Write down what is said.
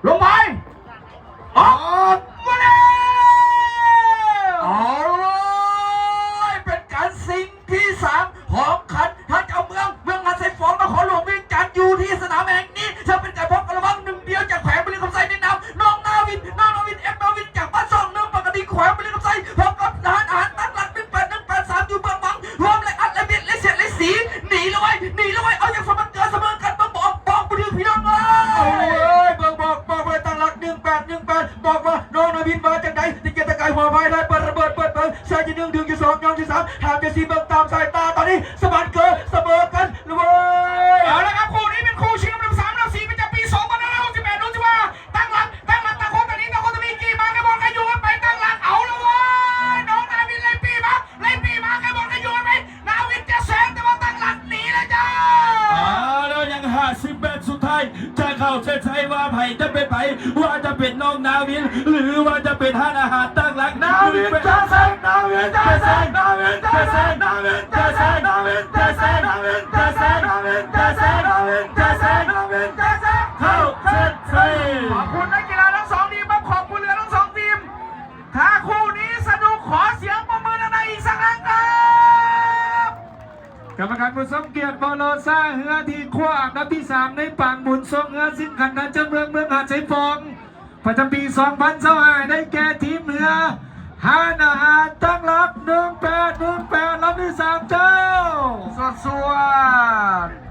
ລົງໄປ ອອກມາແລ້ວ ເອົາເລີຍ ເປັນການຊິງທີສາມຂອງຂັນ ທ່ານເຈົ້າເມືອງ ເມືອງຫາດຊາຍຟອງ ນະຄອນຫຼວງວຽງຈັນ ຢູ່ທີ່ສະໜາມແຫ່ງນີ້ ເຊິ່ງເປັນການພົບກັນລະຫວ່າງໜຶ່ງດຽວຈາກແຂວງບໍລິຄຳໄຊ ໃນນາມນ້ອງນາວິນ ນ້ອງນາວິນ ເອັມ ນາວິນ ຈາກບ້ານຊ່ອງ ເມືອງປາກກະດິງ ແຂວງບໍລິຄຳໄຊ ພົບກັບທະຫານ ທະຫານຕັ້ງຫຼັກ ໜຶ່ງແປດ ໜຶ່ງແປດສາມ ຢູ່ເບື້ອງຫຼັງ ລວມແລະອັດແລະບິດແລະສຽດແລະສີ ໜີລະໄວ ໜີລະໄວ ເອົາຢ່າງສະໝັ່ນເກີນສະເໝີກັນ ເບິ່ງບໍ່ອອກ ບອກບໍ່ຖືກ ພີ່ນ້ອງເອີຍ ເບິ່ງບອກ ບອກໄວ້ຕັ້ງຫຼັກ ໜຶ່ງແປດ ໜຶ່ງແປດ ບອກວ່າ ນ້ອງນາວິນວ່າຈັ່ງໃດ ຕະກຽກຕະກາຍຫົວໄມ້ ໄລ່ເປີດລະເບີດ ເປີດເປີງ ໃສ່ທີໜຶ່ງ ດຶງທີສອງ ຍ່ອງທີສາມ ຫາມຈັ່ງຊີ້ເບິ່ງຕາມສາຍຕາ ຕອນນີ້ສະໝັ່ນເກີນສະເໝີກັນລະເວີຍ ເອົາລະຄັບ ຄູ່ນີ້ເປັນຄູ່ຊິງອັນດັບສາມ ອັນດັບສີ່ ປະຈຳປີສອງພັນຫ້າຮ້ອຍຫົກສິບແປດ ດູຊິວ່າ ຕັ້ງຫຼັກ ຕັ້ງຫຼັກ ຕ່າງຄົນຕ່າງໜີ ຕ່າງຄົນຕ່າງໜີ ກີ້ມາໃຫ້ບອນກັນຢູ່ກັນໄປ ຕັ້ງຫຼັກ ເອົາລະເວີຍ ນ້ອງນາວິນໄລ່ປີ້ມາ ໄລ່ປີ້ມາ ໃຫ້ບອນກັນຢູ່ກັນໄປ ນາວິນຈະແຊງ ແຕ່ວ່າຕັ້ງຫຼັກໜີແລ້ວຈ້າ ເອົາແລ້ວ ຍັງຫ້າສິບແມັດສຸດທ້າຍ ຈະເຂົ້າເສັ້ນໄຊວ່າໃຜຈະເປັນໃຜ ວ່າຈະເປັນນ້ອງນາວິນ ຫຼືວ່າຈະເປັນຮ້ານອາຫານຕັ້ງຫຼັກ ນາວິນຈະແຊງ ນາວິນຈະແຊງ ນາວິນຈະແຊງ ນາວິນຈະແຊງ ນາວິນຈະແຊງ ນາວິນຈະແຊງ ນາວິນຈະແຊງ ນາວິນຈະແຊງ ນາວິນຈະແຊງ ເຂົ້າເສັ້ນໄຊ ຂອບຄຸນນັກກິລາທັງສອງທີມ ແລະ ຂອບຄຸນເຫຼືອທັງສອງທີມ ຖ້າຄູ່ນີ້ສະໜຸກ ຂໍສຽງປະມືດັງໆອີກສັກຄັ້ງຄັບ ກຳມະການຜູ້ຊົງກຽດບໍ່ລໍຊ້າ ເຮືອທີ່ຄວ້າອັນດັບທີສາມໃນປາງບຸນ ຊ່ວງເຮືອຊິງຂັນ ທ່ານເຈົ້າເມືອງ ເມືອງຫາດຊາຍຟອງ ປະຈຳປີສອງພັນຊາວຫ້າ ໄດ້ແກ່ທີມເຮືອ ຮ້ານອາຫານຕັ້ງຫຼັກ ໜຶ່ງແປດ ໜຶ່ງແປດ ລຳທີສາມ ເຈົ້າ ສວດໆ.